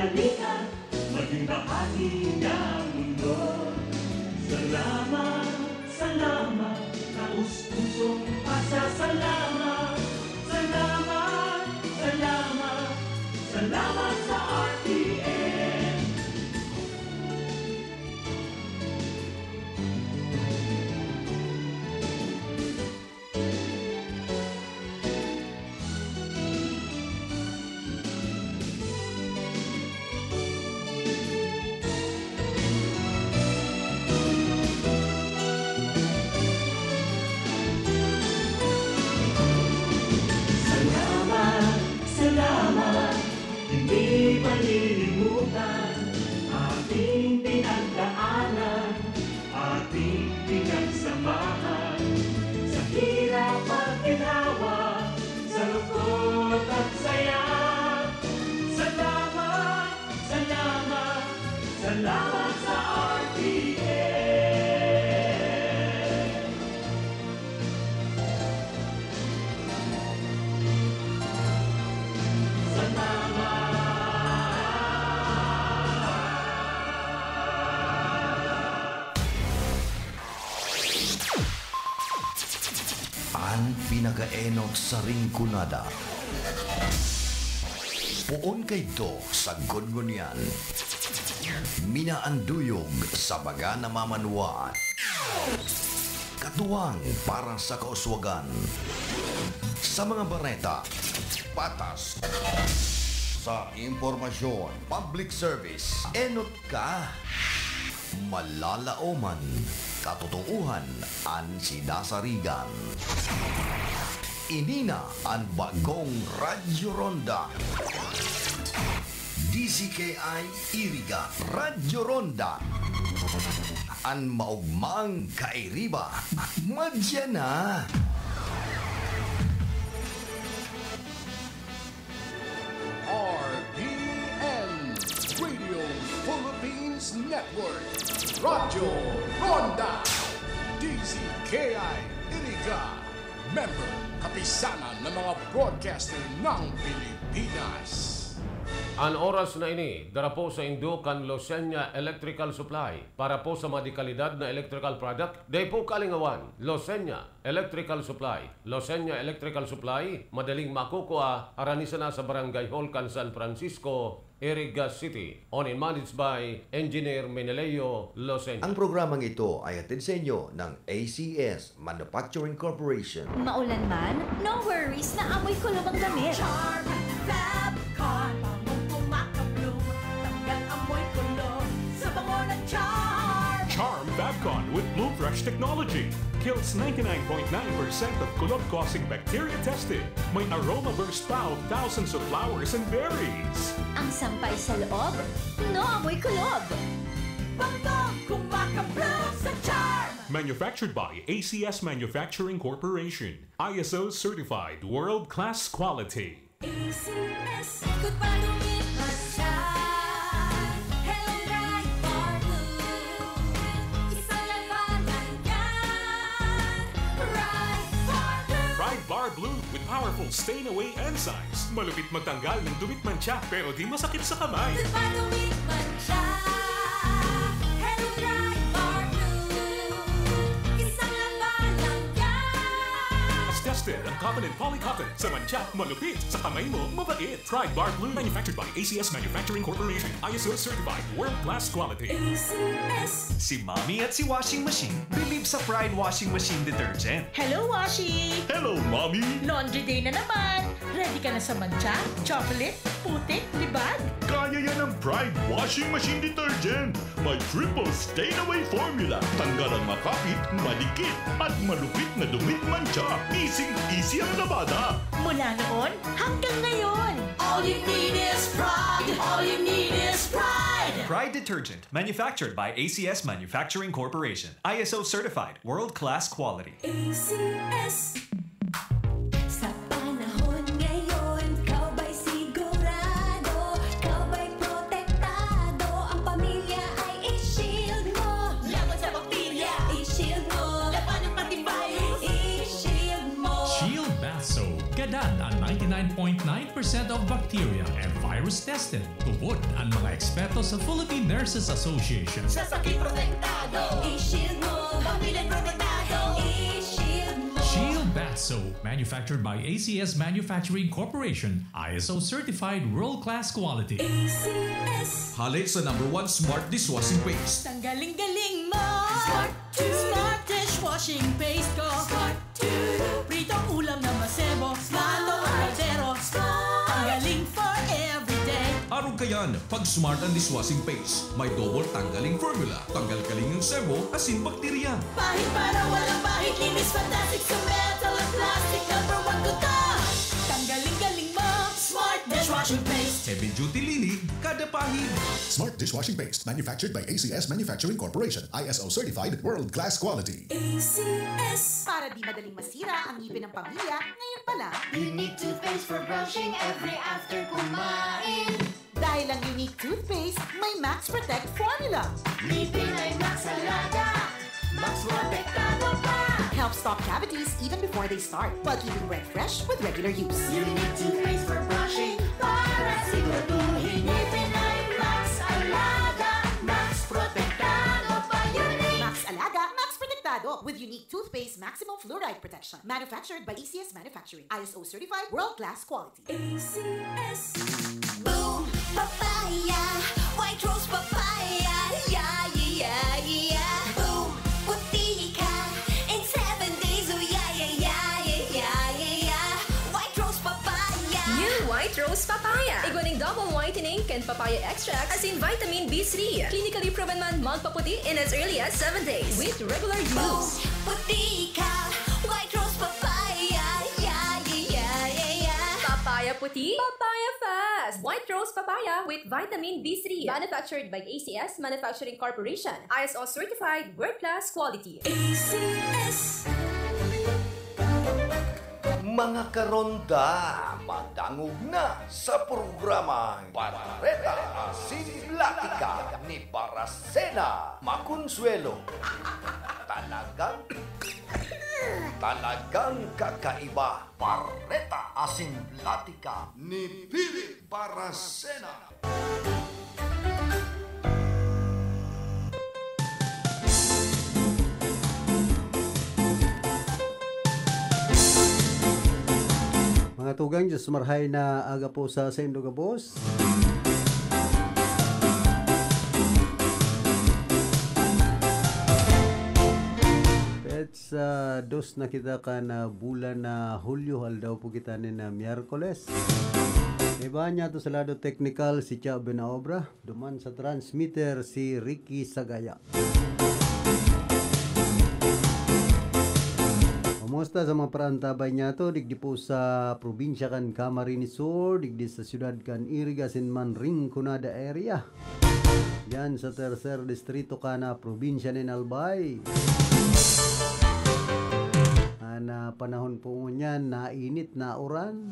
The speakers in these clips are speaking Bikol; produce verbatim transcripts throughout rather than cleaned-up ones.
Halika, maging bahagi ng mundo. Salamat, salamat, taus-pusong pasasalamat. Salamat, salamat, salamat sa R T N. Salamat, salamat, hindi malilimutan ating pinagdaanan, ating pinagsamahan, sa hirap at ginhawa, sa lungkot at saya. Salamat, salamat, salamat sa R T N. Salamat. An pinakaenot sa Rinconada. Poon kaidto sagkod ngunyan. Minaanduyog sa mga namamanwaan. Katuwang para sa kauswagan. Sa mga bareta, patas. Sa impormasyon, public service, enot ka. Malalaoman, katotoohan an sinasarigan. Ini na an bagong Radyo Ronda. D Z K I Iriga, Radyo Ronda. An maogmang kairiba, madya na. R P N, Radio Philippines Network, Radyo Ronda, D Z K I Iriga, member, Kapisanan ng mga Broadcaster ng Pilipinas. An oras na ini, dara po saindo kan Losenya Electrical Supply. Para po sa mga dekalidad na electrical product, dai po kalingawan, Losenya Electrical Supply. Losenya Electrical Supply, madaling makukua, harani sana sa Barangay Hall kan San Francisco, Iriga City. Owned and managed by Engineer Meneleo Losenya. Ang programang ito ay hatid sa inyo ng A C S Manufacturing Corporation. Maulan man, no worries na amoy kulob ang damit. Charm Fab Con, bangong kumakabloom, tanggal amoy kulob sa bango ng Charm. Charm Fab Con with Bloom Fresh technology kills ninety-nine point nine percent of kulob-causing bacteria tested. May aroma burst pa of thousands of flowers and berries. Ang sampay sa loob, no amoy kulob. Bangong kumakabloom sa Charm. Manufactured by A C S Manufacturing Corporation. I S O certified world-class quality. A C S. Ikot pa, dumit man siya. Hello, Pride Bar Blue. Isang labanan yan. Pride Bar Blue. Pride Bar Blue with powerful stain away enzymes. Malupit magtanggal ng dumit mantsa, pero di masakit sa kamay. Ikot pa, dumit man siya. Hello, Pride Bar Blue. Isang labanan yan. Mas tested ang cotton and polycotton. Sa mantsa, malupit. Sa kamay mo, mabait. Pride Bar Blue. Manufactured by A C S Manufacturing Corporation. I S O certified. World class quality. A C S. Si Mommy at si Washing Machine believe sa Pride Washing Machine Detergent. Hello, Washi! Hello, Mommy! Laundry day na naman! Ready ka na sa mantsa, chocolate, putik, libag? Kaya yan ng Pride Washing Machine Detergent! May triple stain away formula. Tanggal ang makapit, madikit, at malupit na dumit mantsa. Easy-easy ang labada. Mula noon hanggang ngayon. All you need is Pride. All you need is Pride. Pride detergent, manufactured by A C S Manufacturing Corporation. I S O certified, world-class quality. A C S. Sa panahon ngayon, ikaw ba'y sigurado? Ikaw ba'y protektado? Ang pamilya ay i-shield mo. Laban sa bakterya, i-shield mo. Labanan pati virus, i-shield mo. Shield Bath Soap. Gadan ang ninety-nine point nine percent of bacteria and virus. Virus tested. Tubod ang mga eksperto sa Philippine Nurses Association. Sa sakit protektado. I-shield mo. Pamilya protektado. I-shield mo. Shield Bath Soap, manufactured by A C S Manufacturing Corporation, I S O certified world-class quality. A C S. Hale sa number one smart dishwashing paste. Tanggaling-galing mo. Smart to. Smart dishwashing paste ko. Smart to. Pritong ulam na masebo. Smart ang kaldero. Smart. Tanggaling for everyday. Arog kayan, pag smart ang dishwashing paste. May double tanggaling formula. Tanggal kaling ang sebo, asin bakterya. Pahid para walang pahid. Linis fantastic sa metal at plastic. Number one ko to. Tanggaling-galing mo. Smart dishwashing paste. Heavy duty linig, kada pahid. Smart dishwashing paste. Manufactured by A C S Manufacturing Corporation. I S O certified, world-class quality. A C S. Para di madaling masira ang ngipin ng pamilya, ngayon pa lang. Unique toothpaste for brushing every after kumain. Dahil ang Unique toothpaste, may Max Protect formula. Ngipin ay Max Alaga, Max Protektado pa. Help stop cavities even before they start, while keeping breath fresh with regular use. Unique toothpaste for brushing para siguraduhin. Ngipin ay Max Alaga, Max Protektado pa. Unique. Max Alaga, Max Protektado with Unique toothpaste maximum fluoride protection. Manufactured by A C S Manufacturing. I S O certified, world-class quality. A C S. Boom Papaya, White Rose Papaya, yeah, yeah, yeah, yeah. Boom, puti ka in seven days, oh, yeah, yeah, yeah, yeah, yeah, yeah, yeah. White Rose Papaya. New White Rose Papaya. Igwa nin double whitening kan papaya extract, asin vitamin B three. Clinically proven man magpaputi in as early as seven days with regular use. Boom, puti ka, White Rose Papaya, yeah, yeah, yeah, yeah, yeah. Papaya puti, papaya fast. White Rose Papaya with vitamin B three. Manufactured by A C S Manufacturing Corporation. I S O certified, world-class quality. A C S. Mga karonda, madangog na sa programang Bareta asin Platika ni Barasena Maconsuelo. Talagang, talagang kakaiba. Bareta asin Platika ni Philip Barasena. Mga tugang, Diyos marhay na aga po sa saindo gabos. Petsa dos na kita kan, ah, bulan na Hulyo, aldaw po kita nin, ah, Miyerkules. Iba niya to sa lado teknikal, si Cha Benaobra. Duman sa transmitter, si Ricky Sagaya. Kumusta sa mga paraantabay niya to? Digdi po sa probinsya kan Camarines Sur, digdi sa siyudad kan Iriga, asin man Rinconada area. Diyan sa tercer distrito kan probinsya nin Albay. An, ah, panahon po ngunyan, nainit, nauran.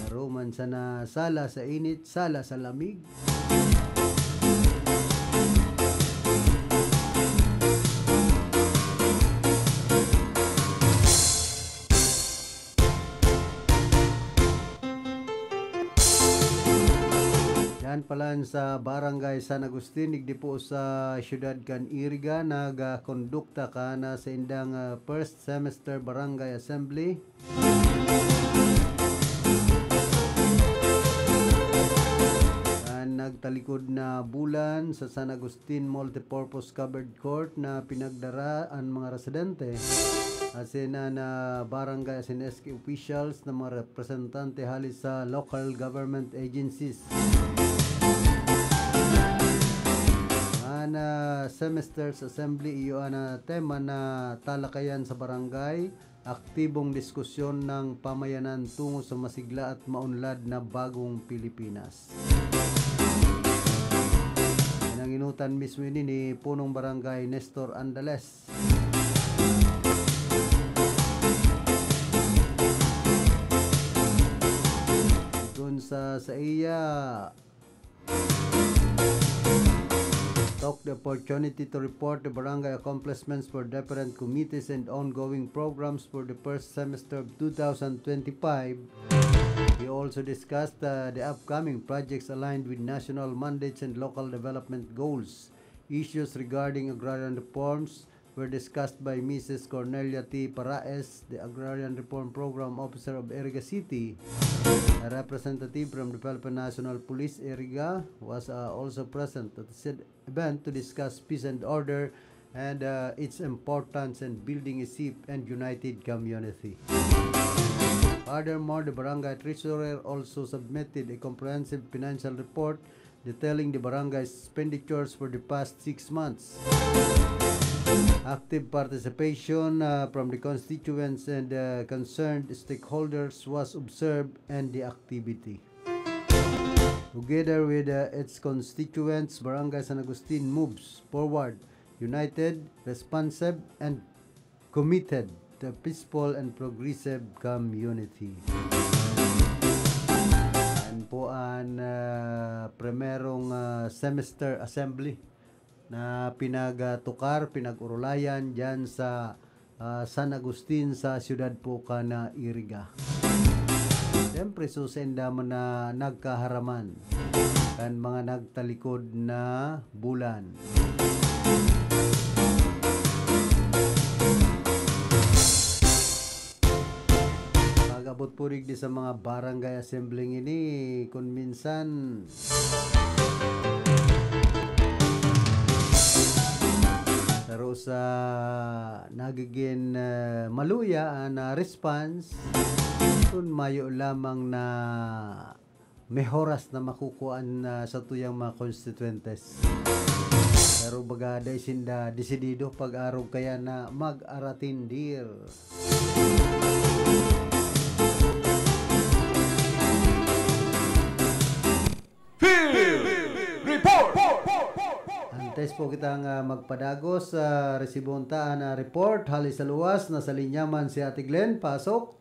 Pero man sana sala sa init, sala sa lamig. Yan pala sa Barangay San Agustin, digdi po sa siyudad kan Iriga, nagkondukta kan sa indang, ah, first semester barangay assembly. An nagtalikod na bulan sa San Agustin Multipurpose Covered Court na pinagdara an mga residente, asin an, ah, barangay asin S K officials na mga representante hali sa local government agencies. An, ah, semester's assembly, iyo an, ah, tema na talakayan sa barangay, aktibong diskusyon ng pamayanan tungo sa masigla at maunlad na bagong Pilipinas. Pinanginutan mismo ini ni Punong Barangay Nestor Andales. Kun sa, sa iya, took the opportunity to report the barangay accomplishments for different committees and ongoing programs for the first semester of two thousand twenty-five. He Also discussed uh, the upcoming projects aligned with national mandates and local development goals. Issues regarding agrarian reforms were discussed by Missus Cornelia T. Paraes, the Agrarian Reform Program Officer of Iriga City. A representative from the Philippine National Police, Iriga, was uh, also present at the said event to discuss peace and order and uh, its importance in building a safe and united community. Furthermore, the barangay treasurer also submitted a comprehensive financial report detailing the barangay expenditures for the past six months. Active participation uh, from the constituents and uh, concerned stakeholders was observed in the activity. Together with uh, its constituents, Barangay San Agustin moves forward united, responsive, and committed to a peaceful and progressive community. Yan po ang uh, primerong uh, semester assembly na pinagtukar, pinag-urulayan dyan sa ah, San Agustin sa siyudad po kan Iriga. Siyempre, susainda man na nagkaharaman kan mga nagtalikod na bulan. Pag-abot po digdi sa mga barangay assembly ini, kun minsan, saro sa nagigin, ah, maluya na response kun mayo lamang na mehoras na makukuan na sa tuyang mga constituentes. Pero baga dai sinda desidido pag-arog kaya na mag-aratindir. Field Report! Antes po kitang ah, magpadagos, ah, resibon ta an ah, report hali sa luwas. Nasa linya man si Ate Glenn. Pasok.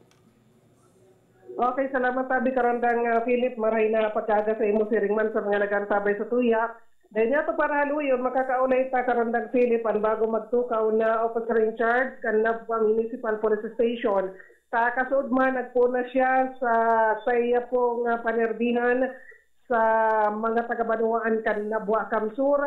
Okay, salamat tabi, Karandang ah, Philip. Maray na pagkaaga sa imo, siring man sa mga nag-antabay sa tuya. Dahil niya to para haluyon, makakaulay ta, Karandang Philip, ang bago magtukaw na officer in charge kan Nabua Municipal Police Station. Sa kasuod man, nagpuna siya sa saiya pong ah, panerbihan sa mga taga-banwaan kan Nabua Kamsur.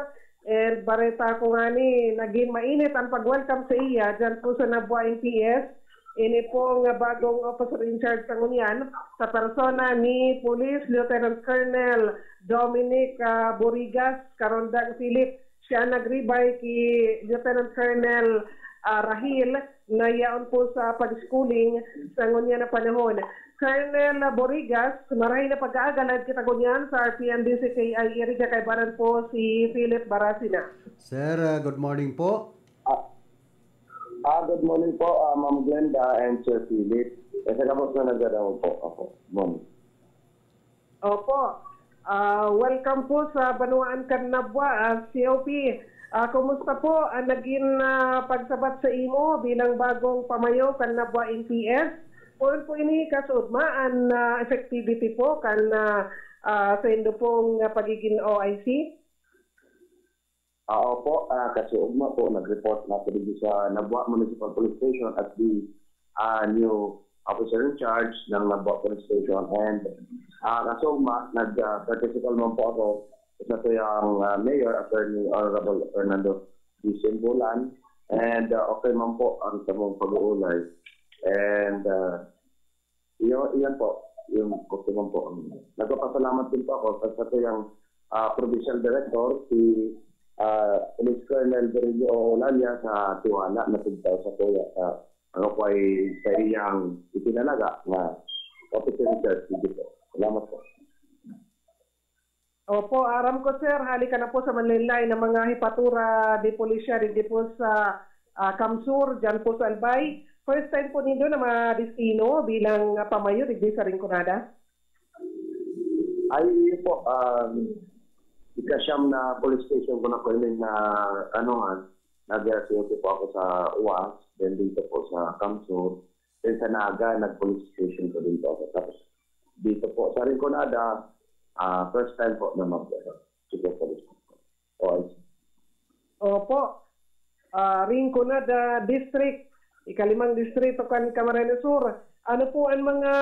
And bareta ko ngani, nagin mainit ang pag-welcome sa iya dyan po sa Nabua M P S. Ini pong bagong officer in charge sa ngunyan, sa persona ni Police Lieutenant Colonel Dominic ah, Borigas, Karondang Philip. Siya ang nagribay ki Lieutenant Colonel ah, Rahil na yaon po sa pag-schooling sa ngunyan na panahon. Colonel Borigas, maray na pag-aagalad kita ngunyan sa R P N D C K I Iriga, kaibanan po si Philip Barasina. Sir, ah, good morning po. Ah, ah, good morning po, ah, Ma'am Glenda and Sir Philip. Eh, sa gabos na nagdadamo po ako. Good morning. Opo. Ah, welcome po sa Banwaan kan Nabua, ah, C O P. Ah, kumusta po ang naging ah, pagsabat sa imo bilang bagong pamayo kan Nabua N P S? Poon po ini kasuodma an ah, effectivity po kan ah, ah, saindo pong ah, pagigin O I C? Ah, opo, ah, kasuugma po, nag-report na ako dito sa Nabua Municipal Police Station as the ah, new officer in charge ng Nabua Police Station. And ah, kasuugma, nag-practical man po ako sa tuyang ah, Mayor, Attorney Honorable Fernando D. Simbulan. And ah, okay man po ang samong pag-uulay. And ah, Iyo, iyan po, yung gusto ko po. Nagpapasalamat din po ako sa, sa tuyang ah, Provincial Director, si ah, Police Colonel Virilio Olalia sa tiwala na pigtao sa tuya sa ano po ay sa iyang itinalaga na officer in charge. Sige po. Salamat po. Opo, aram ko, sir, hali ka na po sa manlain-lain na mga hepatura de polisya digdi po sa ah, Kamsur, dyan po sa Albay. First time po nindo na madestino bilang ah, pamayo digdi sa Rinconada? Ay, yun po, um, ikasyam na police station ko na po yun na, ano nga, nag-C O P po ako sa U A S, then dito po sa Kamsur, then sa Naga, nag-police station po din po ako. Tapos dito po sa Rinconada, ah, first time po na mag-, ano, sige, police po. O, I see. Opo. Ah, Rinconada District, ikalimang distrito kan Camarines Sur. Ano po ang mga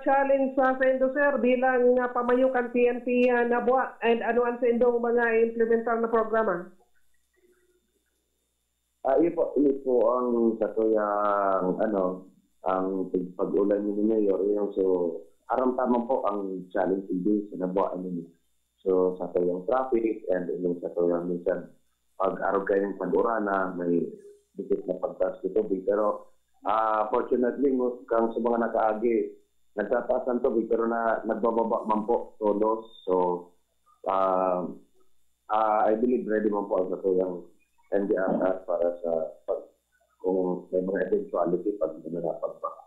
challenge sa saindo, sir, bilang, ah, pamayo kan P N P, ah, Nabua, and ano ang saindong mga implementar na programa? Ah, iyo po, iyo po ang satuyang, ano, ang pag-, pag-ulay ni Mayor, iyo. So, aram ta man po ang challenge din sa Nabua, ano. So, satuyang traffic and yung satuyang minsan pag-arog kayo ng pag-urana, may dikit na pagtaas ng tubig. Pero, ah, fortunately, mo-, kang sa mga nakaagi, nagtataas ang tubig, pero na, nagbababa man po, todos. So, ah, ah, I believe ready man po ang satuyang N D R R para sa pag-, kung may mga eventuality pag ano na pagbaha.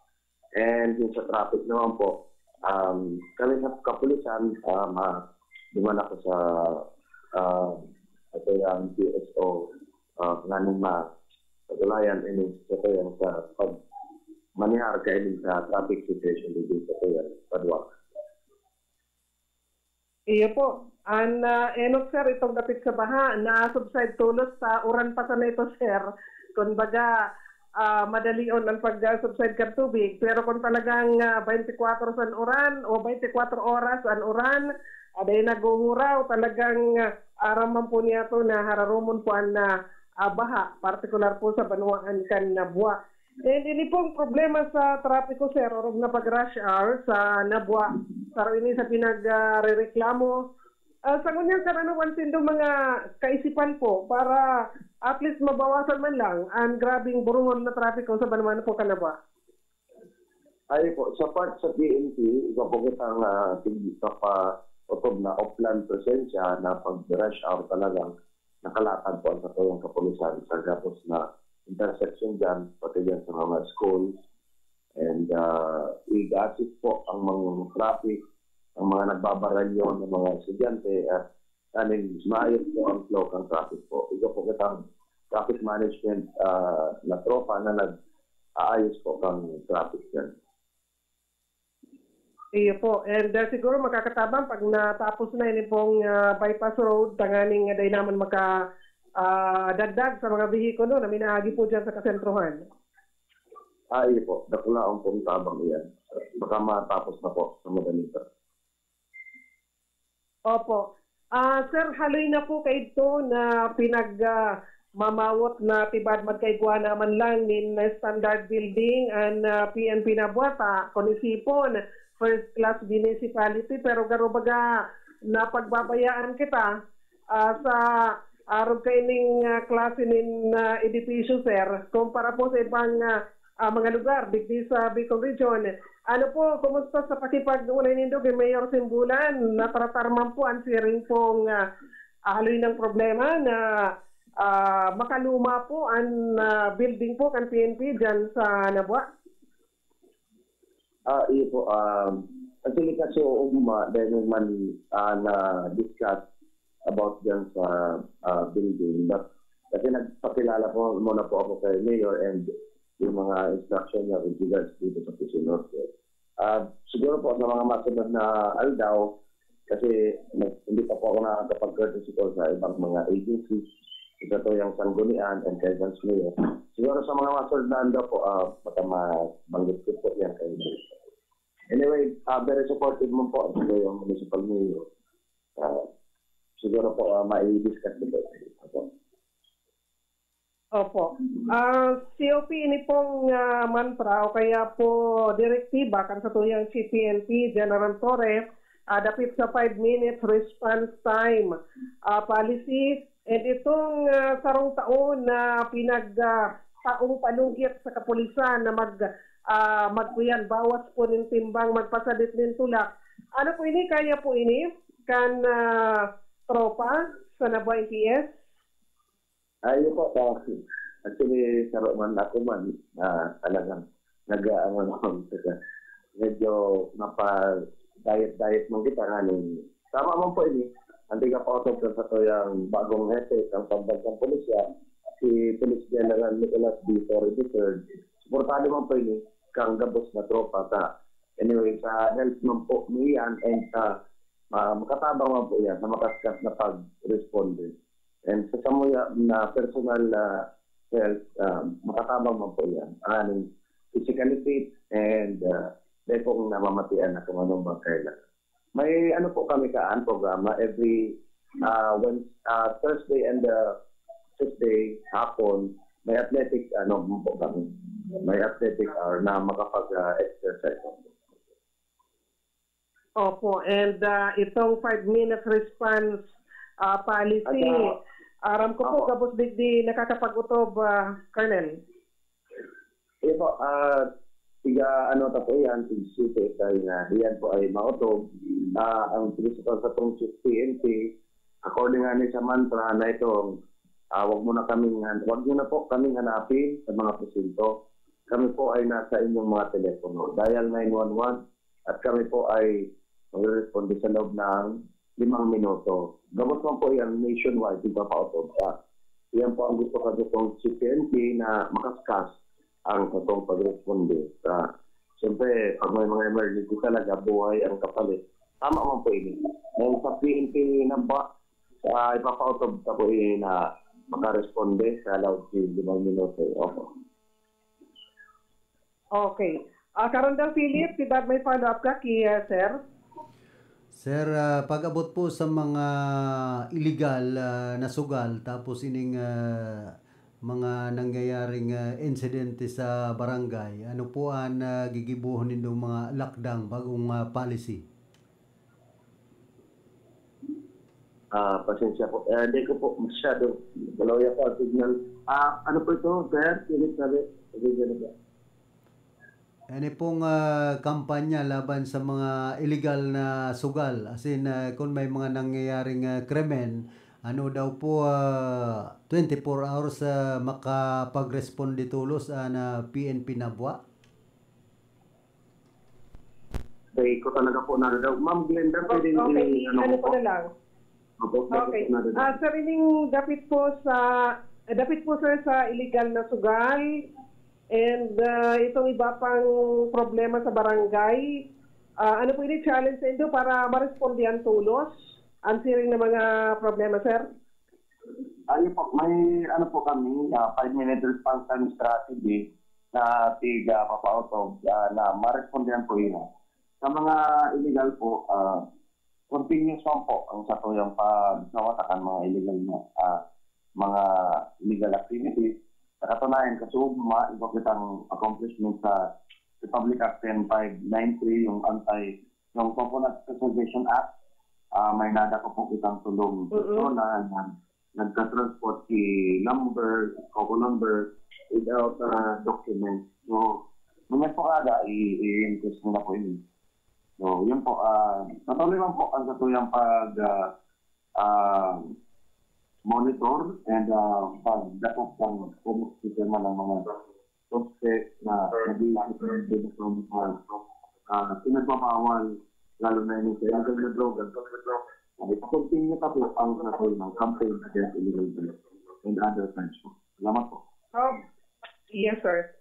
And yung sa traffic naman po, um, kami sa kapulisan, um, ah, duman ako sa, ah, ito yung P S O, ah, nganing ma-, pag-ulayan, and ito yung sa pag-, manihar kainin sa traffic situation dito sa Tuyan, Paduan. Iyo po. An, ah, enot, sir, itong dapit sa baha, na-subside tolos sa uran pa sana ito, sir. Kumbaga, ah, madalion ang pag-subside kan tubig. Pero kung talagang, ah, twenty-four san uran o twenty-four oras an uran, aday naghuhuraw, talagang, ah, aram man po niya to na hararumon po an, ah, ah, baha, partikular po sa banwaan kan Nabua. And ini pong problema sa trapiko, sir, orog na pag rush hour sa Nabua, saro ini sa pinagrereklamo. Ah, sa ngunyan, sir, ano man sindo mga kaisipan po para at least mabawasan man lang ang grabing buruhon na trapiko sa banwaan po kan Nabua? Ay po, sa part sa P N P, iba po kitang, ah, tig-, papaotob na offline presensya na pag rush hour talagang nakalatag po ang satuyang kapulisan sa gabos na intersection dyan, pati dyan sa mga schools. And, ah, i-assist po ang mga traffic, ang mga nagbabaralyo ng mga estudyante at kaning maayos po ang flow ng traffic po. Iba po kitang traffic management, ah, na tropa na nag-aayos po ng traffic dyan. Iyo po. And, ah, siguro makakatabang pag natapos na ini pong, ah, bypass road, tanganing dai naman maka, ah, dagdag sa mga behikulo na minaagi po dyan sa kasentrohan. Ah, iyo po. Dakulaon pong tabang iyan. Baka matapos na po sa madaling panahon. Opo. Ah, sir, haloy na po kaidto na pinag, ah, mamawot na tibad magkaigwa naman lang nin standard building an, ah, P N P Nabua ta, kun isipon, first class municipality, pero garo baga napagbabayaan kita, ah, sa arog kaining, ah, klase nin, ah, edipisyo, sir, kumpara po sa ibang, ah, ah, mga lugar digdi sa Bicol Region. Ano po, kumusta sa pakipag-ulay nindo kay Mayor Simbulan? Natratar man po ang siring pong, ah, haloy ng problema na, ah, makaluma po ang, ah, building po kan P N P dyan sa Nabua? Ah, iyo po. Um, actually, kaso ugma, dahil may man, ah, na-discuss about dyan sa, ah, building. But, kasi nagpakilala po muna po ako kay Mayor and yung mga instruction niya with regards dito sa Quezon Norte. Ah, siguro po sa mga masunod na aldaw, kasi nag-, hindi pa po ako nakakapag-courtesy call sa ibang mga agencies, sa Tuyang Sanggunian and kay Vice Mayor. Siguro sa mga masunod na aldaw po, ah, baka mabanggit ko po yan kay Mayor. Anyway, ah, very supportive mo po sa Tuyang Municipal Mayor. Ah, siguro po, ah, mai-discuss ko po. Opo. Ah, C O P, ini pong, ah, mantra o kaya po direktiba kan satuyang C P N P General Torre, ah, dapit sa five minutes response time, ah, policy. And itong, ah, sarong taon na pinag, ah, taong panugit sa kapulisan na mag, ah, magkuyan, bawas po nin timbang, magpasadit nin tulak. Ano po ini? Kaya po ini kan, ah, tropa sa Nabua M P S? Ay, yun po, ah, actually, saro man ako man, ah, talagang nag-aano naman, medyo mapa-diet-diet man kita, nganing tama man po ini. Ang tiga pa sa satuyang bagong hepe, ang pambansang pulisya, si Police General Nicolas D. Torre the third. Suportado man po ini, kang gabos na tropa sa, anyway, sa health man po niyan, and sa, ah, makatabang man po yan, sa makaskas na pag-responde. And sa samuya na personal na health, ah, makatabang man po yan. Ang aning physically fit, and, ah, dai pong namamatian na kung anong bangkay na. May ano po kami kaan, programa every, ah, Wednes-, ah, Thursday and, ah, Tuesday hapon, may athletic ano po kami. May athletic hour na makapag, ah, exercise. Opo, and, ah, itong five minutes response, ah, policy, At, ah, aram ko po, opo. Gabos digdi nakakapag-utob, ah, Colonel. Iyo po, ah, tiga ano ta po iyan, tiga siyete tayo na iyan po ay maotob. Ah, ang principal sa pong P N P, according nga ni sa mantra na itong, ah, wag mo na kaming han-, wag niyo na po kaming hanapin sa mga presinto. Kami po ay nasa inyong mga telepono. Dial nine one one at kami po ay magre-responde sa loob ng limang minuto. Gabos man po iyan nationwide, tigpapaotob pa. Iyan po ang gusto ko sa pong C P N P na makaskas ang katong pagresponde. Sa, siyempre, pag may mga emergency talaga, buhay ang kapalit. Tama man po ini. Ngayon sa P N P na ba, ah, ipapaotob ta po ini na makaresponde sa loob ng limang minuto. Opo. Okay. Ah, Karonda Philip, si Dad may follow-up ka ki, ah, sir? Sir, ah, pag-abot po sa mga illegal, ah, na sugal, tapos ining, ah, mga nangyayaring, ah, insidente sa barangay, ano po an, ah, gigibohon nindong mga lakdang, bagong, ah, policy? Ah, pasensya po. Eh, di ko po masyado malawya po ang signal. Ah, ano po ito, sir? Philip, sabi. Sabi niya na po. Ano pong, ah, kampanya laban sa mga illegal na sugal? As in, ah, kung may mga nangyayaring, ah, krimen, ano daw po, ah, twenty-four hours, ah, makapagresponde tolos an, ah, P N P Nabua? Sa iko talaga po na daw. Ma'am Glenda, pwede Okay, i-, ano ano ko po po? na lang. Opo, Okay. na daw. Ah, sir, ining dapit po sa, eh, dapit po, sir, sa illegal na sugal and, ah, itong iba pang problema sa barangay. Ah, ano po ini challenge sa indo para marespondihan tolos ang siring na mga problema, sir? Ayun po, may ano po kami, ah, five-minute response time strategy na tiga papaotob, ah, na marespondihan po yun. Sa mga illegal po, ah, continuous man po ang satuyang pagsawata kan mga illegal na, ah, mga illegal activities. Sa katunayan, kasuog ma, iba kitang accomplishment sa Republic Act ten five nine three, yung anti, yung Coconut Preservation Act. Ah, may nadako po kitang tulong Mm-mm. persona na nagka-transport si lumber, coco lumber, without, ah, documents. So, ngunyan po aga, i-, i-enforce nila po yun. So, yun po, ah, patuloy lang po ang satuyang pag, ah, ah, monitor and, ah, pagdakop ng, ng sistema ng mga suspect na nag-iisip ng, ah, pinagbabawal, lalo na yung sa illegal na droga. Ah, ipakontinue pa po ang satuyang campaign against illegal drugs and other crimes po. Salamat po. Oh, yes, sir.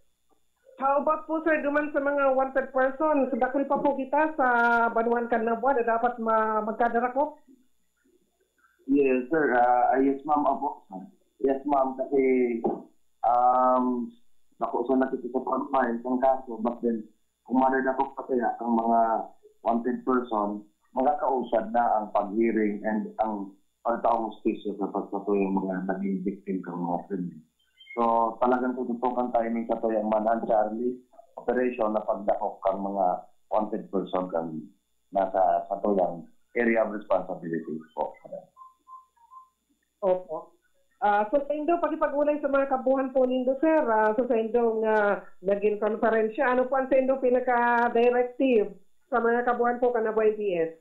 How about po, sir, duman sa mga wanted persons? Dakul pa po kita sa banwaan kan Nabua na dapat ma-, magkadarakop? Yes, sir. Ah, ah, yes, ma'am. Opo, sir. Yes, ma'am. Kasi, um, bako sa nakita sa pag-file ng kaso, but then, kung madadakop pa kaya ang mga wanted person, makakausad na ang pag-hearing and ang pagtaong hustisya sa pagpatuloy ng mga naging victim ng mga krimen. So, talagang tututukan tayo ng satuyang Manhunt Charlie operation na pagdakop kang mga wanted person kan nasa satuyang area of responsibility po. Opo. Ah, so, saindo, pakipag-ulay sa mga kabuhan po nindo, sir. Ah, so, saindo nga naging konferensya, ano po ang saindo pinaka-directive sa mga kabuhan po kan Nabua M P S?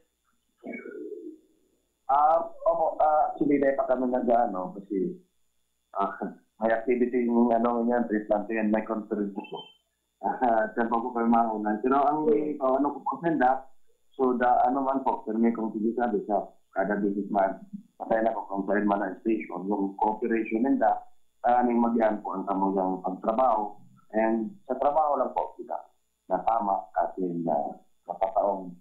Ah, opo, ah, actually, dahil pa kami nag-ano, kasi, ah, may activity yung ano, yan, trip lang yan, may conference po. Ah, diyan pa po kayo mauna. Pero ang, Hmm. ang ano ko po, senda, so, da, ano man po, pero may kung sige sabi sa kada businessman, patay na po kung saan man ang station, yung cooperation nila, maraming magihan po ang kamulang pagtrabaho. And sa trabaho lang po kita, na tama, kasi na kapataong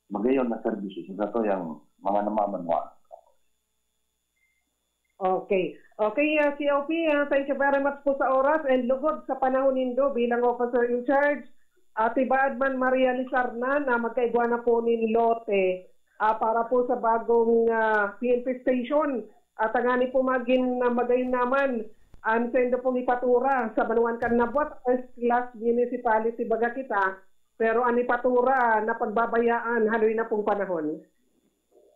magayon na serbisyo sa gato yung mga namamanwa. Okay. Okay, ah, C O P, ah, thank you very much po sa oras and lugod sa panahon nindo bilang officer in charge. Ate Baad man Maria Lizarna na magkaigwa na po nin lote, ah, para po sa bagong, ah, P N P station. At tangani po magin na magayon naman ang sendo pong ipatura sa banwaan kan Nabuat, first class municipality baga kita. Pero ang ipatura na pagbabayaan, haloy na pong panahon.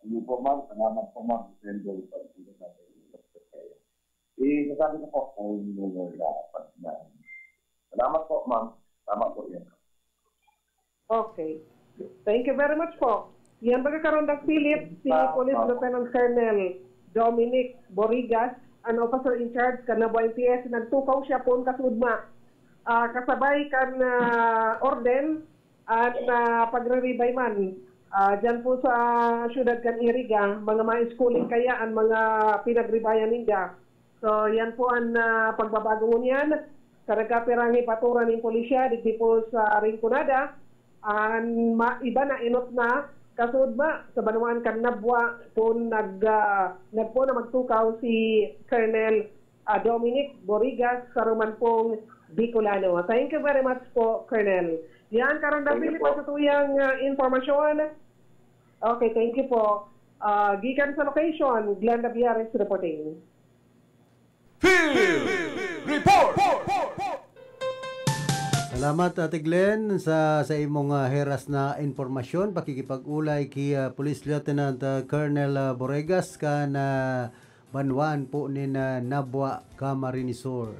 Hindi po, ma'am. Salamat po, ma'am. Sendo, isasabi ko po kung wala pag na. Salamat po, ma'am. Tama po yan. Okay. Thank you very much po. Yan baga karandang Philip, si Police Lieutenant Colonel Dominic Borigas, an officer in charge kan Nabuan P S, nagtukaw siya poon kasudma. Ah, kasabay kan, ah, orden at, ah, pagriribay man. Ah, dyan po sa siyudad kan Iriga, mga ma-schooling kaya ang mga pinagribayan ninda. So, yan po ang, ah, pagbabago ngunyan. Sa nagkapirang ipaturan nin pulisya, digdi po sa Rinconada, ang ma-, iba na inot na kasudma sa banwaan kan Nabua, kung nag-, ah, nagpo na magtukaw si Colonel, ah, Dominic Borigas, sa Roman pong Bicolano. Thank you very much po, Colonel. Yan, karandang Thank you Philip, po. Ang satuyang, ah, impormasyon. Okay, thank you po. Ah, gikan sa location, Glenda Biares reporting. Field Report! Salamat, Ate Glenn, sa, sa imong, ah, heras na impormasyon. Pakikipag-ulay ki, ah, Police Lieutenant, ah, Colonel, ah, Boregas kan, ah, banwaan po nin, ah, Nabua, Camarines Sur.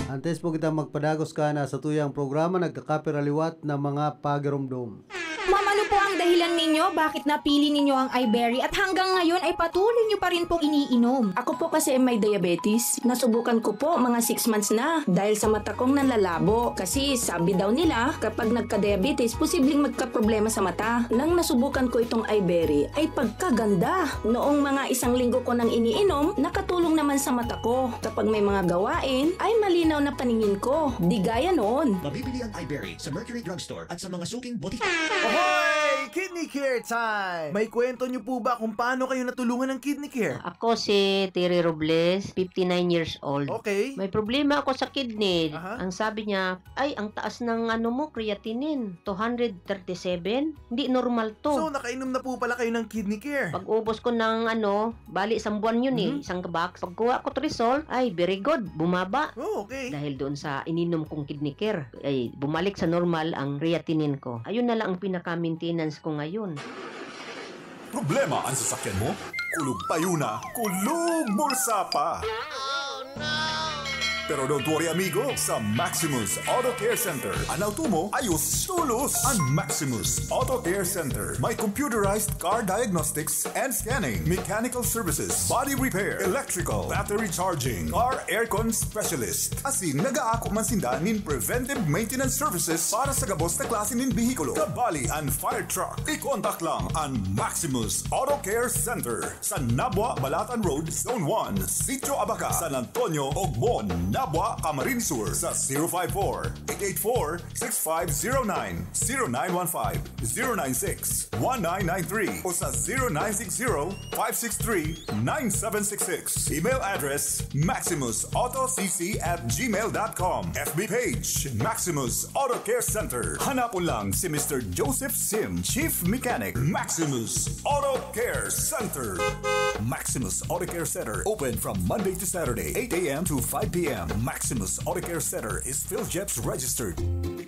Antes po kita magpadagos kan, ah, satuyang programa, nagkakapiraliwat na mga pagiromdom. Ma'am, ano po ang dahilan ninyo bakit napili ninyo ang Iberry at hanggang ngayon ay patuloy nyo pa rin pong iniinom? Ako po kasi ay may diabetes. Nasubukan ko po mga six months na dahil sa mata kong nanlalabo. Kasi sabi daw nila, kapag nagka-diabetes, posibleng magkaproblema sa mata. Nang nasubukan ko itong Iberry, ay pagkaganda. Noong mga isang linggo ko nang iniinom, nakatulong naman sa mata ko. Kapag may mga gawain, ay malinaw na paningin ko. Di gaya noon. Mabibili ang Iberry sa Mercury Drugstore at sa mga suking botika. Ahoy! Kidney Care time! May kwento niyo po ba kung paano kayo natulungan ng Kidney Care? Ako si Terry Robles, fifty-nine years old. Okay. May problema ako sa kidney. Aha. Ang sabi niya, "Ay, ang taas ng ano mo, creatinine, two hundred thirty-seven. Hindi normal to." So, nakainom na po pala kayo ng Kidney Care. Pag ubos ko ng ano, bali, isang buwan yun eh, Mhm. isang box. Pagkuha ko result, ay, very good, bumaba. Oh, okay. Dahil doon sa ininom kong Kidney Care, ay bumalik sa normal ang creatinine ko. Ayun na lang ang pinaka-maintenance ko ngayon. Problema ang sasakyan mo? Kulog payo na, kulog bulsa pa. Pero don't worry, amigo. Sa Maximus Auto Care Center, an auto mo, ayos tolos. An Maximus Auto Care Center, may computerized car diagnostics and scanning, mechanical services, body repair, electrical, battery charging, car aircon specialist. Asin nag-aako man sinda nin preventive maintenance services para sa gabos na klase nin behikulo, kabali an fire truck. I-contact lang an Maximus Auto Care Center sa Nabua, Balatan Road, Zone one, Sitio Abaca, San Antonio, Ogbon, Nabua, Camarines Sur, sa zero five four, eight eight four, six five zero nine, zero nine one five, zero nine six, one nine nine three o sa zero nine six zero, five six three, nine seven six six. Email address, maximus auto c c at gmail dot com. F B page, Maximus Auto Care Center. Hanapon lang si Mister Joseph Sim, Chief Mechanic, Maximus Auto Care Center. Maximus Auto Care Center, open from Monday to Saturday, eight a m to five p m. Maximus Auto Care Center is PhilGEPS registered.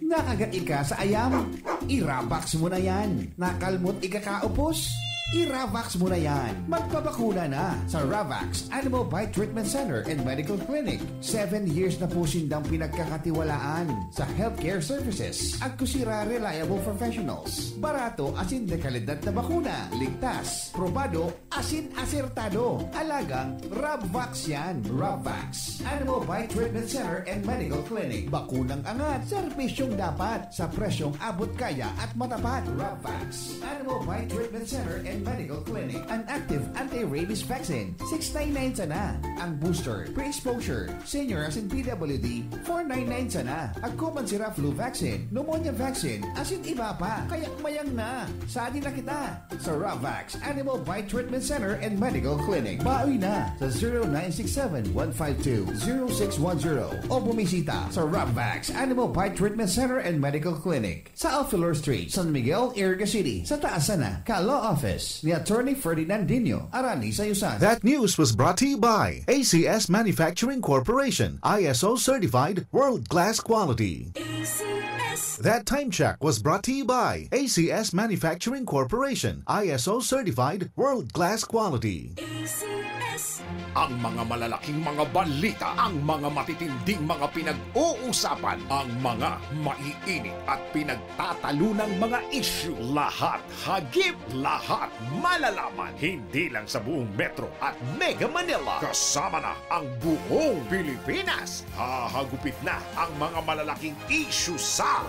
Nakagat ika sa ayam? I-Ravax mo na yan. Nakalmot ika kaupos? I-Ravax mo na yan. Magpabakuna na sa Ravax Animal Bite Treatment Center and Medical Clinic. Seven years na po sindang pinagkakatiwalaan sa healthcare services. Agko sira reliable professionals. Barato asin de kalidad na bakuna. Ligtas, probado, asin asertado. Alagang Rabvax yan. Rabvax. Animal Bite Treatment Center and Medical Clinic. Bakunang angat, serbisyong dapat, sa presyong abot kaya at matapat. Rabvax. Animal Bite Treatment Center and Medical Clinic, an active anti-rabies vaccine, six nine nine sana. Ang booster, pre-exposure, senior asin P W D, four nine nine sana. Agko man sira flu vaccine, pneumonia vaccine, asin iba pa. Kaya mayang na. Sadi na kita sa Ravax Animal Bite Treatment Center and Medical Clinic. Bawi na sa zero nine six seven one five two zero six one zero o bumisita sa Ravax Animal Bite Treatment Center and Medical Clinic sa Alfilor Street, San Miguel, Iriga City, sa taas sana ka Law Office ni Attorney Ferdinandinho Arani Sayusan. That news was brought to you by A C S Manufacturing Corporation, I S O certified, world-class quality. A C S. That time check was brought to you by A C S Manufacturing Corporation, I S O certified, world-class quality. A C S. Ang mga malalaking mga balita, ang mga matitinding mga pinag-uusapan, ang mga maiinit at pinagtatalunang mga isyu, lahat hagip, lahat malalaman. Hindi lang sa buong Metro at Mega Manila, kasama na ang buong Pilipinas. Hahagupit na ang mga malalaking isyu sa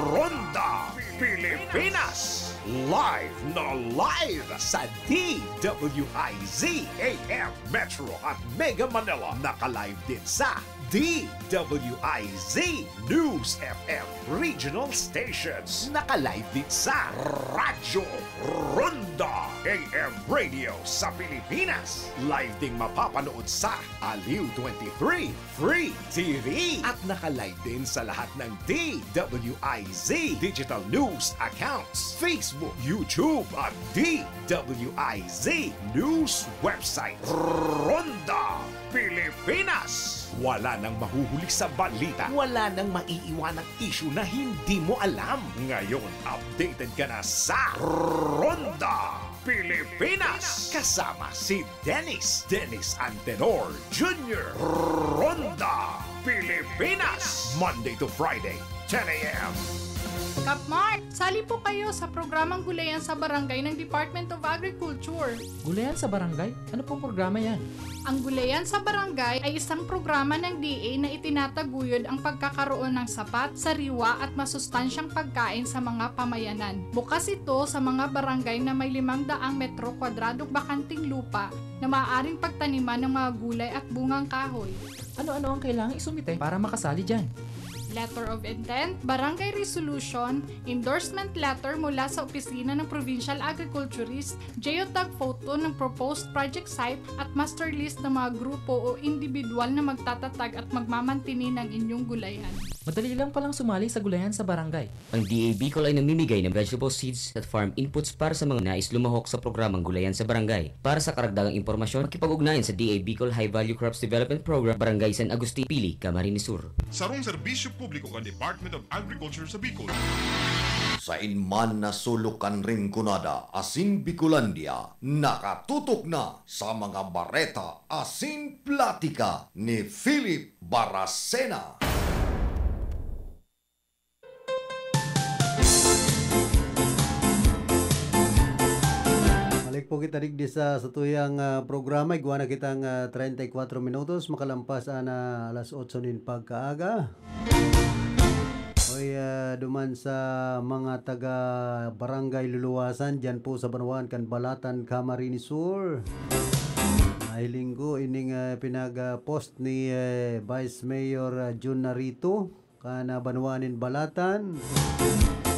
Ronda Pilipinas. Live na live sa D W I Z A M Metro at Mega Manila. Naka-live din sa D W I Z News F M Regional Stations. Naka-live din sa Radyo Ronda A M Radio sa Pilipinas. Live ding mapapanood sa Aliw twenty-three Free T V. At naka-live din sa lahat ng D W I Z Digital News accounts, Facebook, YouTube, at D W I Z News website. Ronda Pilipinas. Wala nang mahuhuli sa balita. Wala nang maiiwanang isyu na hindi mo alam. Ngayon, updated ka na sa Ronda Pilipinas. Kasama si Dennis, Dennis Antenor Junior. Ronda Pilipinas. Monday to Friday, ten a.m. Kapmart, sali po kayo sa programang Gulayan sa Barangay ng Department of Agriculture. Gulayan sa Barangay? Ano pong programa yan? Ang Gulayan sa Barangay ay isang programa ng D A na itinataguyod ang pagkakaroon ng sapat, sariwa at masustansyang pagkain sa mga pamayanan. Bukas ito sa mga barangay na may limang daang metro kwadradong bakanteng lupa na maaaring pagtaniman ng mga gulay at bungang kahoy. Ano-ano ang kailangang isumite para makasali dyan? Letter of intent, barangay resolution, endorsement letter mula sa opisina ng provincial agriculturist, geotag photo ng proposed project site at master list ng mga grupo o individual na magtatatag at magmamantini ng inyong gulayan. Madali lang palang sumali sa Gulayan sa Barangay. Ang D A Bicol ay namimigay ng vegetable seeds at farm inputs para sa mga nais lumahok sa programang Gulayan sa Barangay. Para sa karagdagang impormasyon, makipag-ugnayan sa D A Bicol High Value Crops Development Program, Barangay San Agustin, Pili, Camarines Sur. Sarong serbisyo publiko kan Department of Agriculture sa Bicol. Sain man na sulok kan Rinconada asin Bicolandia, nakatutok na sa mga bareta asin platika ni Philip Baracena. Balik po kita digdi sa satuyang, ah, programa. Igwa na kitang, ah, treinta y cuatro minutos makalampas an, ah, alas otso nin pagkaaga. Oy, ah, duman sa mga taga Barangay Luluwasan, diyan po sa banwaan kan Balatan, Camarines Sur. Nahiling ko ining, ah, pinag-post ni, eh, Vice Mayor, ah, Jun Narito. Kan, ah, banwaan nin Balatan.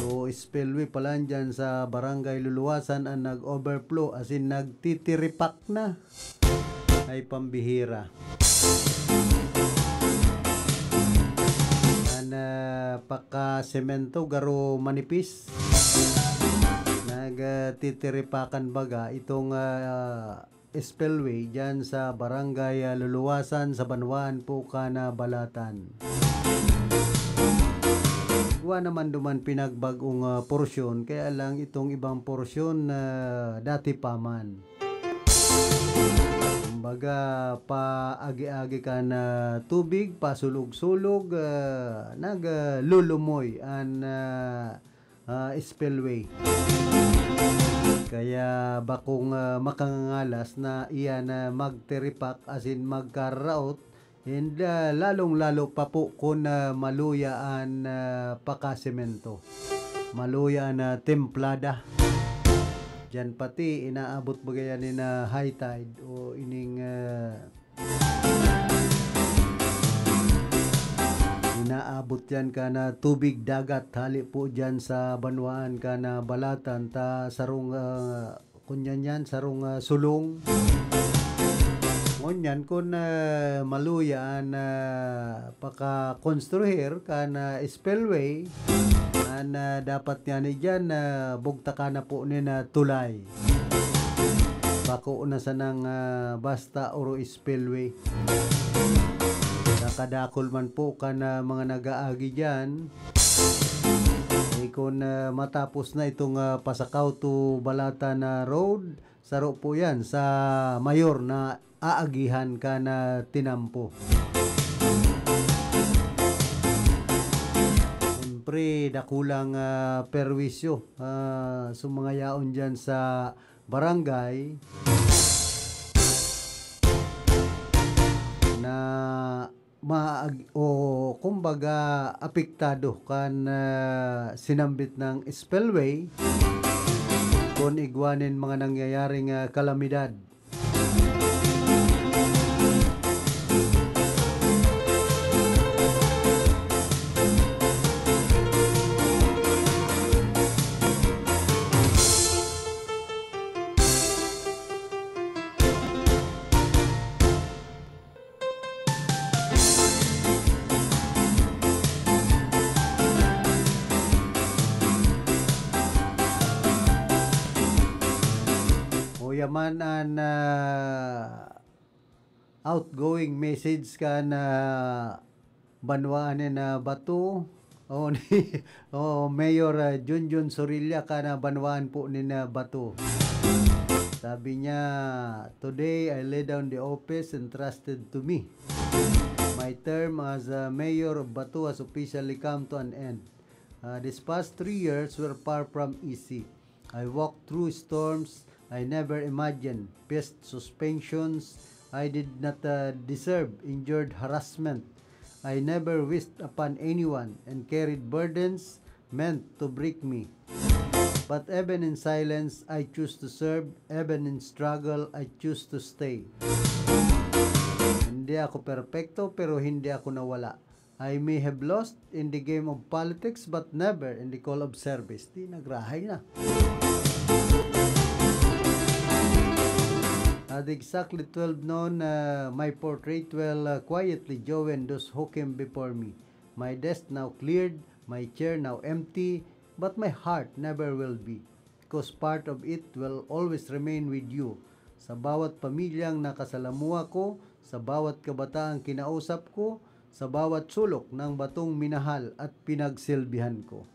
So, spillway palan diyan sa Barangay Luluwasan an nag-overflow, asin nagtitiripak na. Ay, pambihira. An, ah, pakasemento, garo manipis. Nag, ah, titiripakan baga itong, ah, spillway diyan sa Barangay, ah, Luluwasan, sa banwaan po kan, ah, Balatan. Igwa naman duman pinagbag-ong, ah, porsyon, kaya lang itong ibang porsyon, ah, dati pa man. Kumbaga, paagi-agi kan, ah, tubig, pasulog-sulog, ah, nag, ah, lulumoy an, ah, ah, spillway. Kaya bakong, ah, makangangalas na iyan na magtiripak asin magkaraot, and, ah, lalong-lalo pa po kun, ah, maluya an, ah, pakasemento. Maluya an, ah, templada. Diyan pati inaabot baga yan ni na high tide o ining, ah, inaabot yan ka na tubig dagat hali po diyan sa banwaan ka na Balatan ta sarong, ah, kunyan yan, sarong, ah, sulong. Ngunyan kun, ah, maluya an, ah, pakakonstruhir kan, ah, spillway, an, ah, dapat ngani diyan, ah, bugtakan na po nin, ah, tulay. Bako na sanang, ah, basta oro spillway. Nakadakol man po kan, ah, mga nag-aagi diyan. Eh, kun, ah, matapos na itong, ah, Pasacao to Balatan na road, saro po yan sa mayor na aagihan ka na tinampo. Siyempre, dakulang, ah, perwisyo, ah, sa mga yaon dyan sa barangay na maag-, o kumbaga, apektado kan, ah, sinambit ng spillway kun igwa nin mga nangyayaring, ah, kalamidad. Uya man an, ah, outgoing message kan banwaan nin, ah, Bato. O, ni, o, Mayor, ah, Junjun Sorilla kan banwaan po nin, ah, Bato. Sabi niya, "Today, I lay down the office entrusted to me. My term as, ah, mayor of Bato has officially come to an end. Ah, these past three years were far from easy. I walked through storms I never imagined, faced suspensions I did not, uh, deserve, endured harassment I never wished upon anyone, and carried burdens meant to break me. But even in silence, I choose to serve. Even in struggle, I choose to stay." Hindi ako perpekto, pero hindi ako nawala. I may have lost in the game of politics, but never in the call of service. Di nagrahay na. At exactly twelve noon, uh, my portrait will, uh, quietly join those who came before me. My desk now cleared, my chair now empty, but my heart never will be, because part of it will always remain with you. Sa bawat pamilyang nakasalamuha ko, sa bawat kabataang kinausap ko, sa bawat sulok ng Batong minahal at pinagsilbihan ko.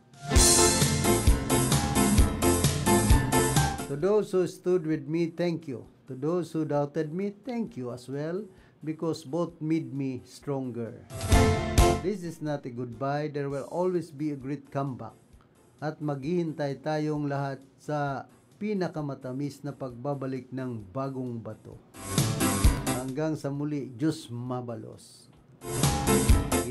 To those who stood with me, thank you. To those who doubted me, thank you as well, because both made me stronger. This is not a goodbye, there will always be a great comeback. At maghihintay tayong lahat sa pinakamatamis na pagbabalik ng Bagong Bato. Hanggang sa muli, Diyos mabalos.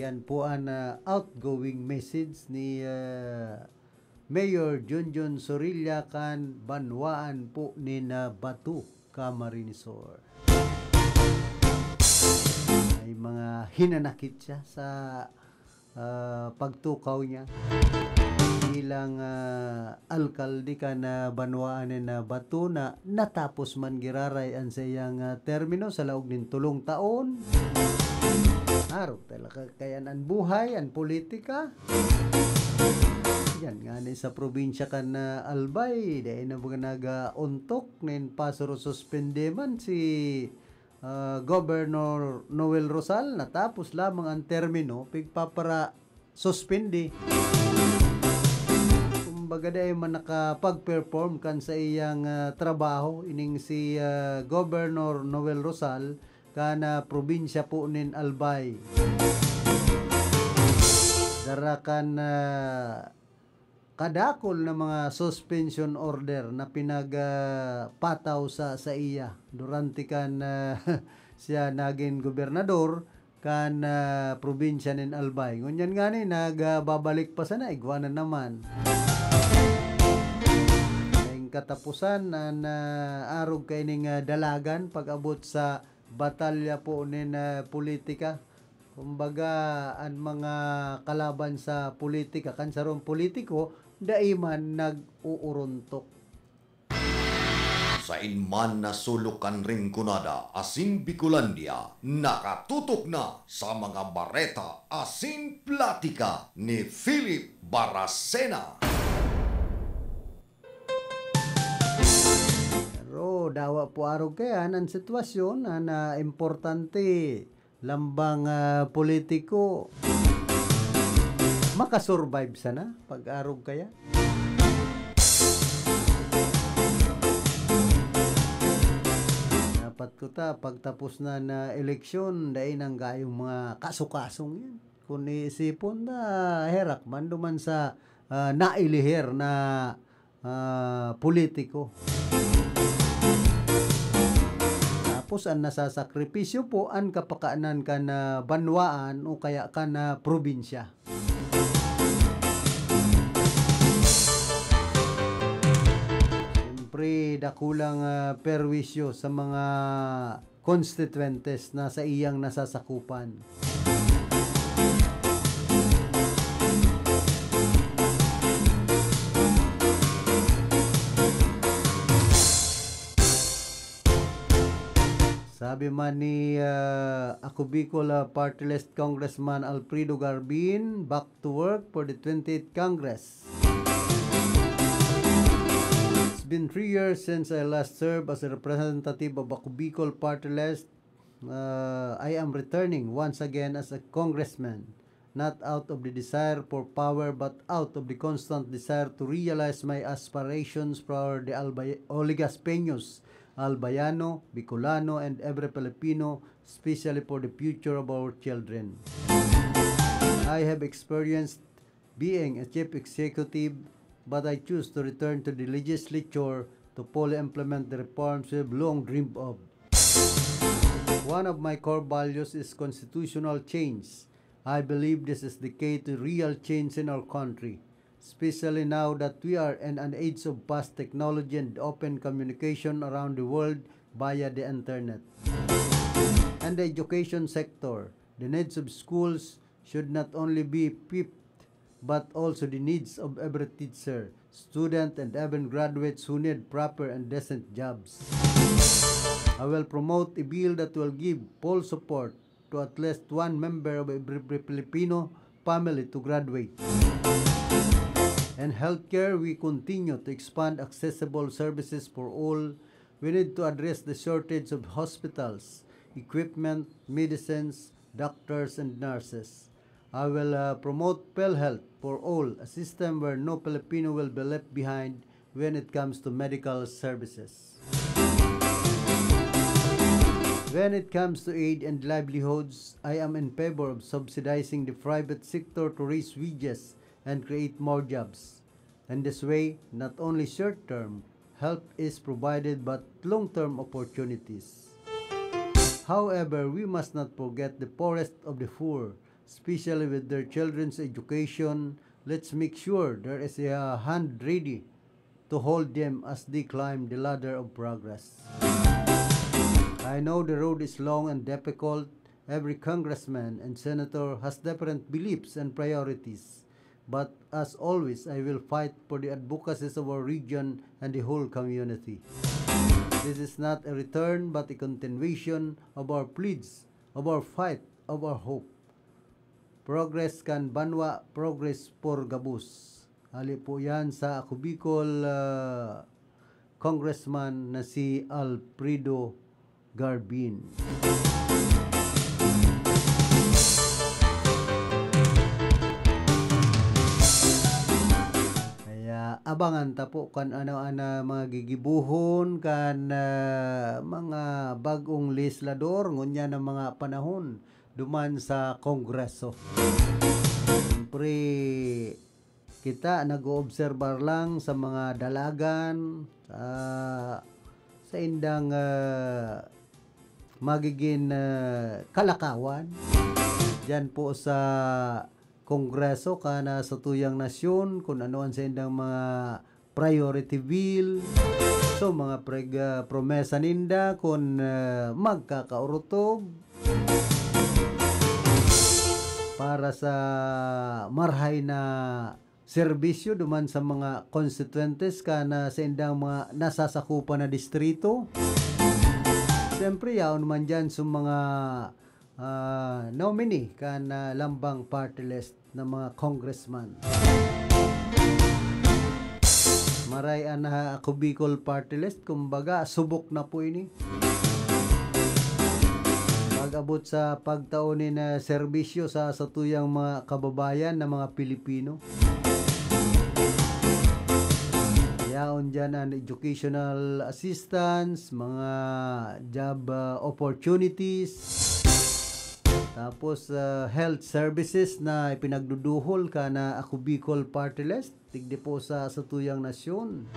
Yan po ang, ah, outgoing message ni, ah, Mayor Junjun Sorilla kan banwaan po ni na Bato, Camarines Sur. May mga hinanakit siya sa, ah, pagtukaw niya bilang, ah, alkalde kan banwaan nin, ah, Bato na natapos man giraray an saiyang, ah, termino sa laog nin tolong taon. Arog talaga kayan an buhay, an politika. Yan nga ni sa probinsya kan, ah, Albay, dai na mga nag-, ah, ontok nin pasuro suspende man si, ah, Governor Noel Rosal, natapos lamang ang termino, pigpapara-, suspindi. Kumbaga, dai man nakapag-perform kan sa iyang, ah, trabaho, ining si, ah, Governor Noel Rosal, kan, ah, probinsya po nin Albay. Dara kan, ah, kadakol na mga suspension order na pinag, ah, pataw sa, sa iya durante kan, ah, siya nagin gobernador kan, ah, probinsya nin Albay. Ngunyan ngani, nagbabalik pa sana, igwa na naman. Daing katapusan an, ah, arog kaining, ah, dalagan pag-abot sa batalya po nin, ah, politika. Kumbaga, an mga kalaban sa politika, kan sarong politiko, dai man nag-uurontok. Sain man na sulok kan Rinconada asin Bicolandia, nakatutok na sa mga bareta asin platika ni Philip Baracena. Pero dawa po arog kaiyan an sitwasyon na, na importante lambang, ah, politiko. Makasurvive sana pag-arog kaya. Dapat ko ta, pagtapos na na eleksyon, dai nang gayong mga kaso-kasong yan. Kung iisipon na, herak man duman sa, ah, nailiher na, ah, politiko. Tapos, ang nasasakripisyo po, ang kapakanan kan, ah, banwaan o kaya kan, ah, probinsya. Siyempre, dakulang, ah, perwisyo sa mga konstituentes na saiyang nasasakupan. Sabi man ni, ah, Ako Bicol, ah, Party List Congressman Alfredo Garbin, back to work for the twenty-eighth Congress. It's been three years since I last served as a representative of Ako Bicol Party List. Uh, I am returning once again as a congressman, not out of the desire for power, but out of the constant desire to realize my aspirations for the Albay-, Oligaspeños, Albayano, Bicolano, and every Filipino, especially for the future of our children. I have experienced being a chief executive, but I choose to return to the legislature to fully implement the reforms we have long dreamed of. One of my core values is constitutional change. I believe this is the key to real change in our country, especially now that we are in an age of fast technology and open communication around the world via the internet. And the education sector, the needs of schools should not only be equipped, but also the needs of every teacher, student, and even graduates who need proper and decent jobs. I will promote a bill that will give full support to at least one member of every Filipino family to graduate. In healthcare, we continue to expand accessible services for all. We need to address the shortage of hospitals, equipment, medicines, doctors, and nurses. I will, uh, promote PhilHealth for all, a system where no Filipino will be left behind when it comes to medical services. When it comes to aid and livelihoods, I am in favor of subsidizing the private sector to raise wages and create more jobs. In this way, not only short-term help is provided but long-term opportunities. However, we must not forget the poorest of the poor, especially with their children's education. Let's make sure there is a hand ready to hold them as they climb the ladder of progress. I know the road is long and difficult. Every congressman and senator has different beliefs and priorities. But as always, I will fight for the advocacies of our region and the whole community. This is not a return but a continuation of our pleads, of our fight, of our hope. Progress kan banwa, progress por gabos. Hali po yan sa Ako Bicol, ah, Congressman na si Alfredo Garbin. Kaya abangan ta po kan ano an, ah, mga gigibohon kan, ah, mga bag-ong legislador ngunyan na mga panahon duman sa Kongreso. Siyempre, kita nag-oobserbar lang sa mga dalagan, sa, sa indang, ah, magiging, ah, kalakawan diyan po sa Kongreso kan satuyang nasyon, kung ano an saindang mga priority bill. So, mga preg-, ah, promesa ninda kun, ah, magkakaorotog para sa marhay na serbisyo duman sa mga konstituyentes kan, ah, saindang mga nasasakupan na distrito. Siyempre, yaon man diyan sa mga, ah, nominee kan, ah, lambang party list na mga congressman. Maray an, ah, Ako Bicol Party List, kumbaga, subok na po ini. Pag-abot sa pagtao nin serbisyo sa satuyang mga kababayan na mga Pilipino. Yaon dyan an educational assistance, mga job, ah, opportunities, tapos, ah, health services na ipinagduduhol kan Ako Bicol Party List, digdi po sa satuyang nasyon.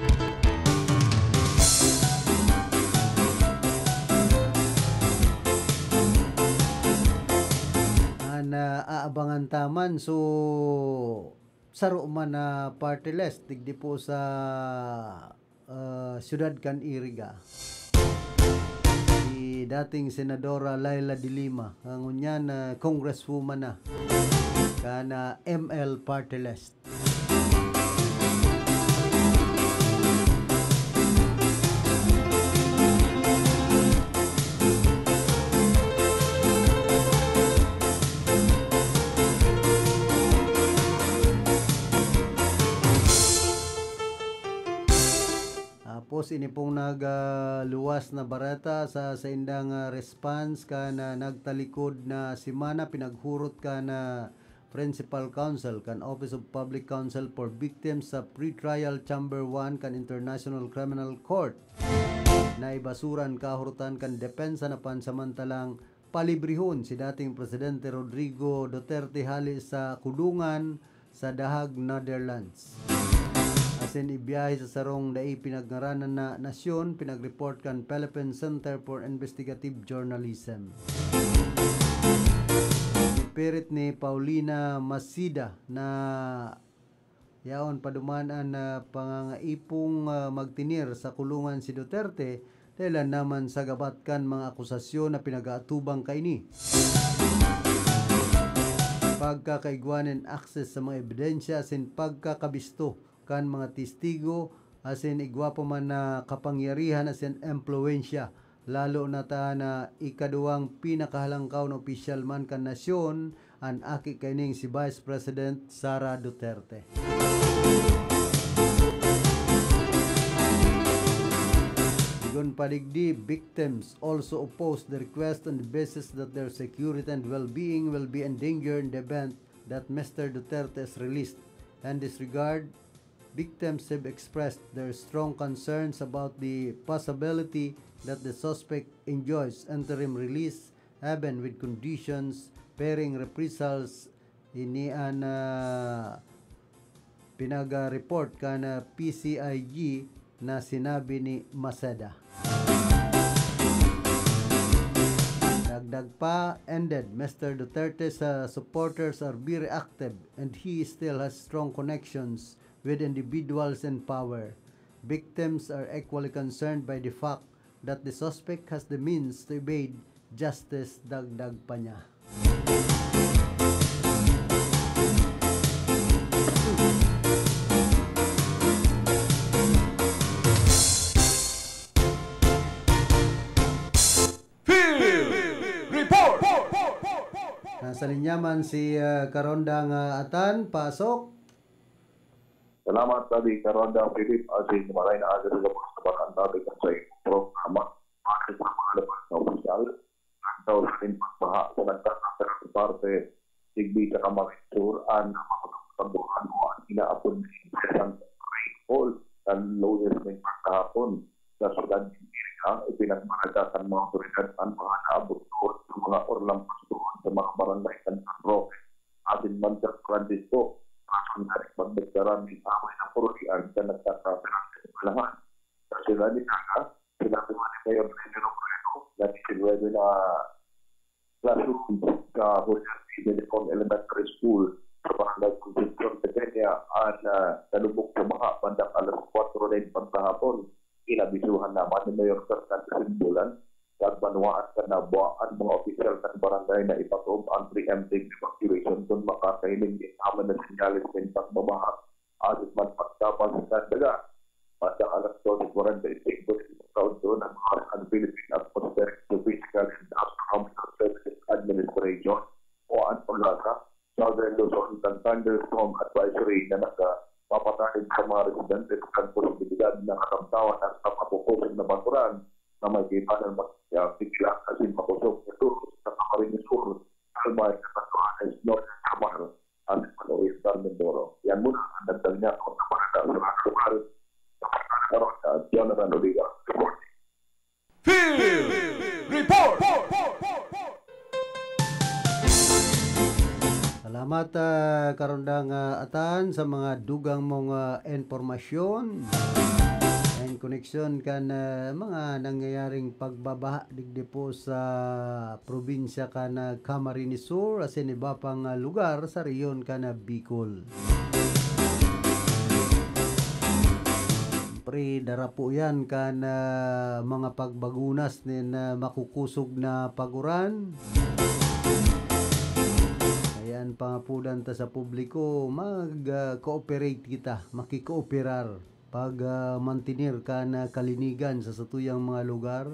An, ah, aabangan ta man, so, saro man na party list, digdi po sa, ah, siyudad kan Iriga. Si dating Senadora Leila de Lima, ang ngunyan, ah, Congresswoman na, kan, ah, M L Party List. Tapos, ini pong nag, ah, luwas na bareta sa saindang, ah, response kan, ah, nagtalikod na semana, pinaghurot kan, ah, Principal Counsel kan Office of Public Counsel for Victims sa Pretrial Chamber one kan International Criminal Court. Naibasura an kahurotan kan depensa na pansamantalang palibrihon si dating Presidente Rodrigo Duterte hale sa kulungan sa Dahag, Netherlands, asin ibiyahe sa sarong dai pinagngaranan na nasyon, pinag-report kan Philippine Center for Investigative Journalism. Ipirit ni Paulina Masida na yaon pa duman an, ah, pangangaipong, ah, magtener sa kulungan si Duterte dahil naman sa gabat kan mga akusasyon na pinag-aatubang kaini. Pagkakaigwa nin access sa mga ebidensya asin pagkakabisto kan mga testigo asin igwa pa man na kapangyarihan asin impluwensya, lalo na ta na ikaduwang pinakahalangkaw na opisyal man kan nasyon, an aki kaining si Vice President Sara Duterte. Sigon pa digdi, victims also oppose the request on the basis that their security and well-being will be endangered in the event that Mister Duterte is released. In this regard, victims have expressed their strong concerns about the possibility that the suspect enjoys interim release, even with conditions, fearing reprisals. Ini an, ah, pinag-report kan, ah, P C I G na sinabi ni Maceda. Dagdag pa, ended, Mister Duterte's, ah, supporters are very active and he still has strong connections with individuals in power. Victims are equally concerned by the fact that the suspect has the means to evade justice, dagdag pa niya. Field Report! Nasa linya man si, ah, Karondang, ah, Atan, pasok. Salamat, Daddy Karonda Philip, asin maray na aga sa gabos na barang dati kan sa imong programa. Asin sa mga labas na opisyal, nagdaw sa ating pagbaha sa nagtatapos sa parte, digdi sa Camarines Sur, an mga pagbuhan o an inaapod na incessant rainfall kan Lunes nin pagkahapon. Sa syudad nin Iriga, ipinagbareta kan mga otoridad an mga naabot duot sa mga orlang pastoon sa mga barangay kan San Roque asin Mancha Francisco, rason kan pagdeklara nin away na purulian sa nagkakaperang eskwelahan. Sa siyudad nin Naga, sinabi man ni Mayor Rene Robredo na disinwebe na classrooms sa Julian P. Medicon Elementary School sa Barangay Concepcion, Pequeña, an, ah, nalubog sa baha bandang alas kwatro na nin paghahapon. Inabisuhan naman ni Mayor Fernando Simbulan, nagbanwaan kan nabwa an mga opisyal kan barangay na ipatubod an preemptive evacuation kun makakahiling nin mayo na senyales nin pagbabaha, asin man pagtapas kan daga. Bandang alas dose kwarenta y singko nin pagkaudto, nag-aas an Philippine Atmospheric Geophysical and Astronomical Services Administration o an PAGASA, Southern Luzon, kan thunderstorm advisory na nagpapatanid sa mga residente kan posibilidad na katamtaman an mapapupusog na basurahan na may kaibahan mag-, ah, pigilan asin mapusog na tulos sa Camarines Sur, Albay, Catanduanes, Northern Samar, asin man Oriental Mindoro. Yan muna ang dagdag niya kung sa mga sa mga lugar. Sa mga karon, ah, Jonathan Oliva, reporting. Field Report! Salamat, ah, Karondang, ah, Atan, sa mga dugang mong, ah, impormasyon. In koneksyon kan, ah, mga nangyayaring pagbabaha digdi po sa probinsya kan, ah, Camarines Sur, asin iba pang, ah, lugar sa rehiyon kan, ah, Bicol. Siyempre, dara po yan kan, ah, mga pagbagunas nin, ah, makukusog na paguran. Kaya an pangapodan ta sa publiko, mag, ah, cooperate kita, makikooperar pag, ah, mantener kan, ah, kalinigan sa satuyang mga lugar.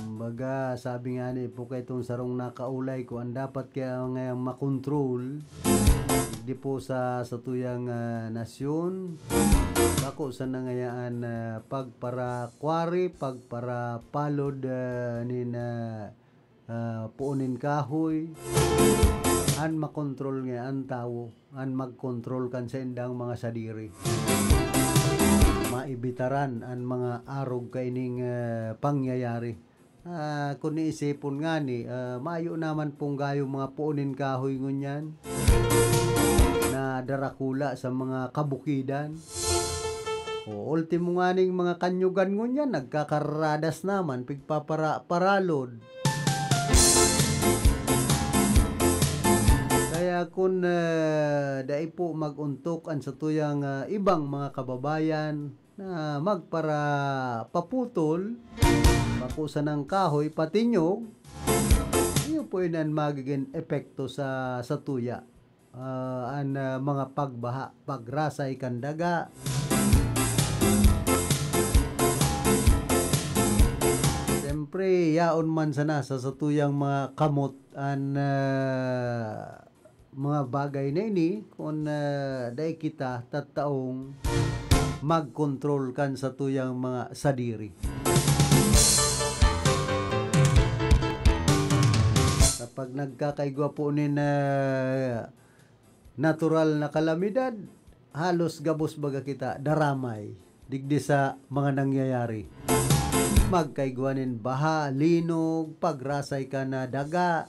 Kumbaga, sabi nga ni po kay itong sarong nakaulay ko, an dapat kaya ngayang makontrol, di po sa satuyang, ah, nasyon, bako sana ngayaan, ah, pagpara-quarry, pagparapalod, ah, nin, ah, ah, puon nin kahoy, an makontrol nga an tawo, an magkontrol kan saindang mga sadiri. Maibitaran an mga arog kaining, ah, pangyayari. Ah, kun iisipon ngani, ah, mayo naman pong gayo mga puon nin kahoy ngunyan na darakula sa mga kabukidan. O, ultimo nganing mga kanyugan ngunyan, nagkakaradas naman, pigpapara-, paralod. Kaya kun, ah, dai po mag-ontok an satuyang, ah, ibang mga kababayan na magpara-, paputol, bako sanang kahoy, patinyog, iyo po yun an magiging epekto sa, sa tuya. Ah, an, ah, mga pagbaha, pagrasay kan daga. Siyempre, yaon man sana sa satuyang mga kamot an, ah, mga bagay na ini, kun, ah, dai kita tataong magkontrol kan satuyang mga sadiri. Kapag nagkakaigwa po nin, ah, natural na kalamidad, halos gabos baga kita daramay digdi sa mga nangyayari. Magkaigwa nin baha, linog, pagrasay kan daga,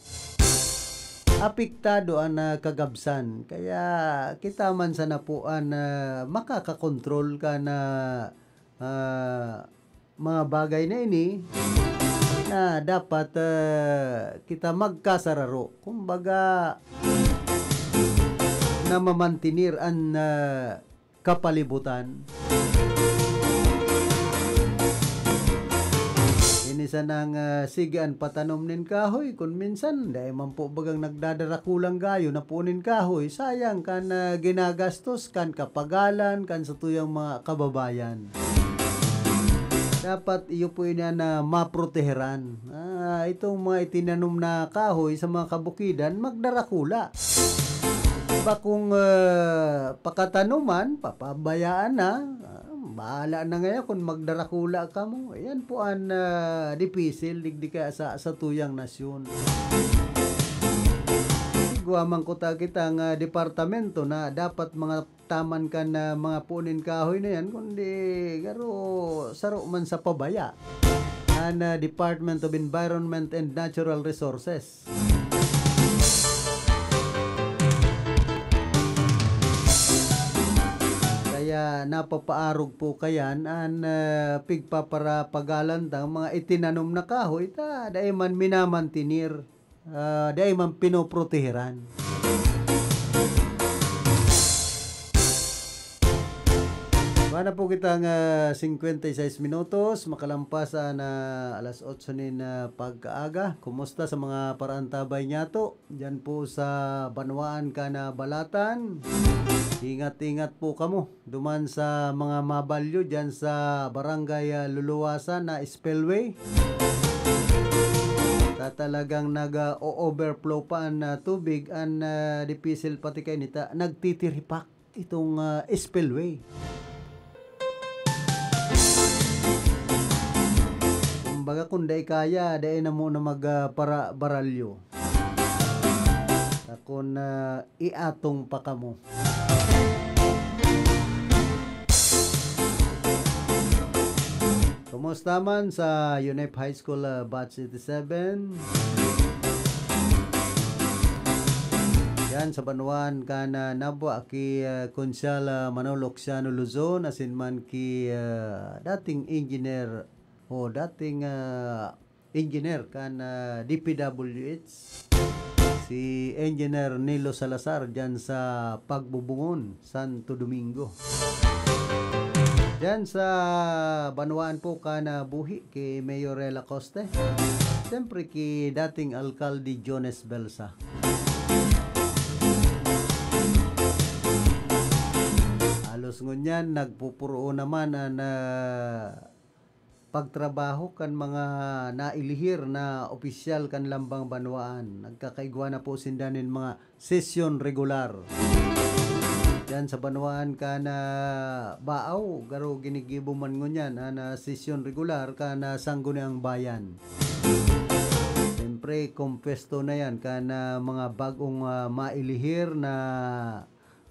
apektado an, ah, kagabsan. Kaya kita man sana po an, ah, makakakontrol kan, ah, ah, mga bagay na ini na dapat, ah, kita magkasararo. Kumbaga, na mamantenir an, ah, kapalibutan. Ini sanang, ah, sige an patanom nin kahoy, kun minsan, dai man po bagang nagdadarakulang gayo na puon nin kahoy, sayang kan, ah, ginagastos, kan kapagalan, kan satuyang mga kababayan. Dapat iyo po ini na maproteheran. Ah, itong mga itinanom na kahoy sa mga kabukidan, magdarakula. Bakong, ah, pakatanuman, papabayaan na. Ah, bahala na ngayon kung magdarakula kamo. Yan po an, ah, dipisil, digdi kaya sa, sa tuyang nasyon. Igwa man kuta kita nga departamento na dapat mga taman kan, ah, mga puon nin kahoy na yan, kundi garo saro man sa pabaya. An, ah, Department of Environment and Natural Resources. Kaya napapaarog po kayan an, ah, pigpaparapagalan tang mga itinanom na kahoy ta dai man minamantinir, ah, dai man pinoproteheran. Wala na po kitang, ah, singkwenta y seis minutos, makalampas an, ah, alas otso nin, ah, pagkaaga. Kumusta sa mga paraantabay niyato? Diyan po sa banwaan kan, ah, Balatan. Ingat-ingat po kamo. Duman sa mga mabalyo diyan sa barangay, ah, Luluwasan na spillway. Ta talagang nag, ah, o-overflow pa an, ah, tubig, an, ah, dipisil pati kaini ta nagtitiripak itong, ah, spillway. Kumbaga, kung dai kaya, dai na muna mag, ah, para baralyo. Takon na iatong pa kamo. Kumusta man sa UNEP High School, ah, Batch eighty-seven? Yan, sa banwaan kan, ah, Nabua, ki, ah, Konsehal, ah, Manolo Xiano Luzon, asin man ki, ah, dating engineer o dating, ah, engineer kan, ah, D P W H, si Engineer Nilo Salazar, dyan sa Pagbubungon, Santo Domingo. Dyan sa banwaan po kan, ah, Buhi, ki Mayor Rela Coste. Siyempre, ki dating Alkalde Jones Belsa. Halos ngunyan, nagpupuruon naman an, ah, pagtrabaho kan mga nailihir na opisyal kan lambang banwaan. Nagkakaigwa na po sinda nin mga sesyon regular. Diyan sa banwaan kan, ah, Baaw, garo ginigibo man ngunyan an, ah, sesyon regular kan, ah, Sangguniang Bayan. Siyempre, kumpwesto na yan kan, ah, mga bagong, ah, mailihir na,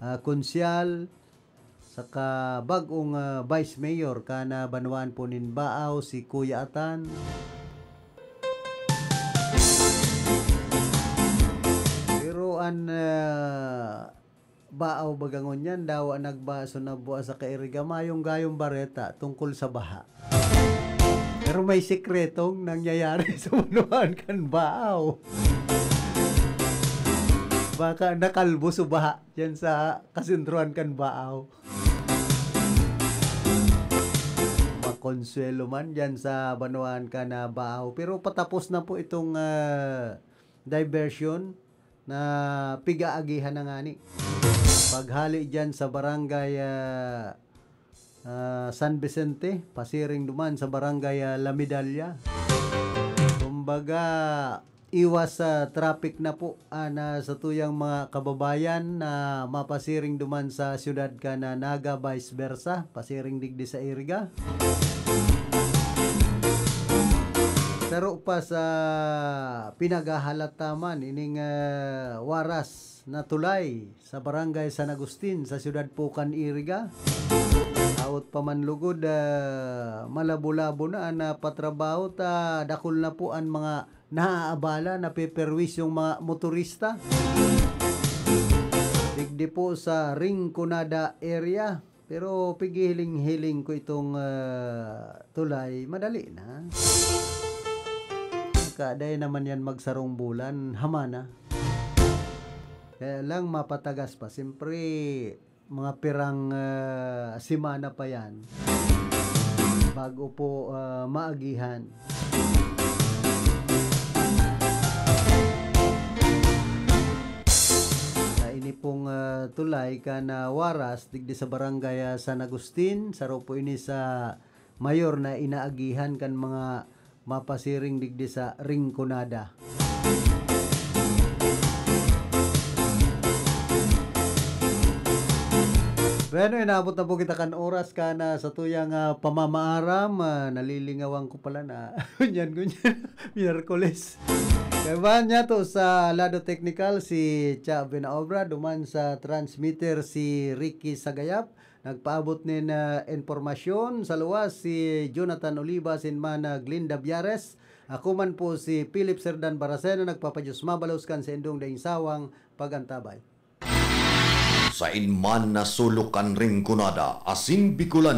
ah, konsyal, saka bagong, ah, vice mayor kan, ah, banwaan po nin Baaw, si Kuya Atan. Pero an, ah, Baaw baga ngunyan, dawa nagbaso na buwas sa kairiga, mayong gayong bareta tungkol sa baha. Pero may sikretong nangyayari sa banwaan kan Baaw. Baka nakalbo sa baha diyan sa kasentruhan kan Baaw. Makonsuelo man diyan sa banwaan kan, ah, Baaw. Pero patapos na po itong, ah, diversion na pig-aagihan na ngani. Paghali diyan sa barangay, ah, ah, San Vicente, pasiring duman sa barangay, ah, La Medalla. Kumbaga, iwas sa traffic na po, ah, na sa tuyang mga kababayan na mapasiring duman sa siyudad kan Naga, vice versa, pasiring digdi sa Iriga. Saro pa sa pinaghahalata man ining, ah, waras na tulay sa Barangay San Agustin sa siyudad po kan Iriga. Hawot pa man lugod, ah, malabo-labo na an, ah, patrabaho ta dakul na po an mga naaabala, napeperwisyong mga motorista. Digdi po sa Rinconada area. Pero pighihiling-hiling ko itong, ah, tulay, madali na. Ka, dai naman yan magsarong bulan, hama na. Kaya lang mapatagas pa. Siyempre, mga pirang, ah, semana pa yan bago po, ah, maagihan. Sa ini pong, ah, tulay kan, ah, waras, digdi sa barangay, ah, San Agustin, saro po ini sa mayor na inaagihan kan mga mapasiring digdi sa Rinconada. Bueno, inabot na po kita kan oras kan, ah, sa tuyang, ah, pamamaaram. Ah, nalilingawan ko pala na ngunyan, ngunyan, Miyerkules. Kaibahan niya to sa lado teknikal, si Cha Benaobra, duman sa transmitter, si Ricky Sagayap. Nagpaabot nin, ah, impormasyon sa luwas si Jonathan Oliva asin man, ah, Glinda Biares. Ako man po si Philip Serdan Baracena, nagpapadiyos mabalos kan saindong daing sawang pag-antabay. Sain man na sulok kan Rinconada asin Bicolan